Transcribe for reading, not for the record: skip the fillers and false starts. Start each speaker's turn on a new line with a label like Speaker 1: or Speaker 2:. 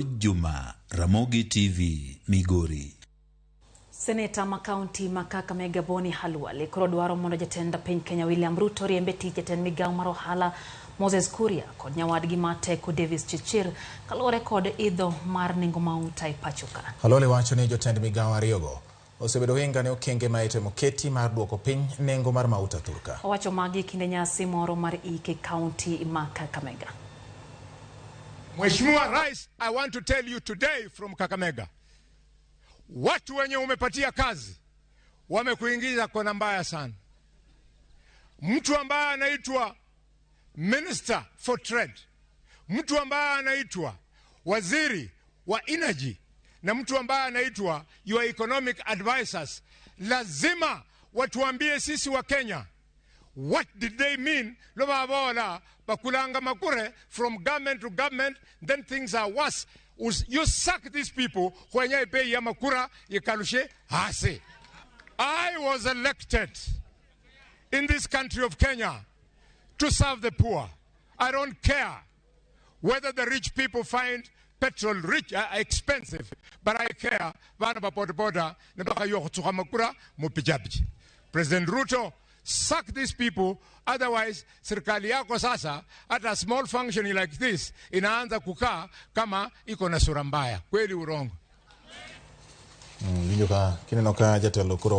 Speaker 1: Juma, Ramogi TV, Migori.
Speaker 2: Seneta ma kaunti ma Kakamega Boni Khalwale koro dwaro mondo jatend piny Kenya William Ruto riembe tich jatend migawo mar ohala Moses Kuria kod nyawadgi ma teko Davis Chirchir kaluwore kod idho mar nengo mauta e pacho ka.
Speaker 3: Khalwale wacho ni jotend migawo ariyogo osebedo ohinga ne okenge ma itemo keti mar duoko piny nengo mar mauta thurka.
Speaker 2: Owacho magi e kinde nyasi moro mar ik e kaunti ma Kakamega.
Speaker 4: Mheshimiwa Rais, I want to tell you today from Kakamega, watu wenye umepatia kazi wamekuingiza kona mbaya sana. Mtu ambaye anaitwa Minister for Trade, mtu ambaye anaitwa waziri wa energy na mtu ambaye anaitwa your economic advisors, lazima watuambie sisi wa Kenya what did they mean lobavola bakulanga makure from government to government, then things are worse. You sack these people kwenye bei ya makura ikalushe hasi. I was elected in this country of Kenya to serve the poor. I don't care whether the rich people find petrol expensive, but I care bana ba boda boda ne ba yo go makura mo pijapiji. President Ruto, sack these people, otherwise serikali yako sasa hata small functioning like this inaanza kukaa kama iko na sura mbaya. Kweli urongo?
Speaker 3: Winjo ka kineno ka jatelo koro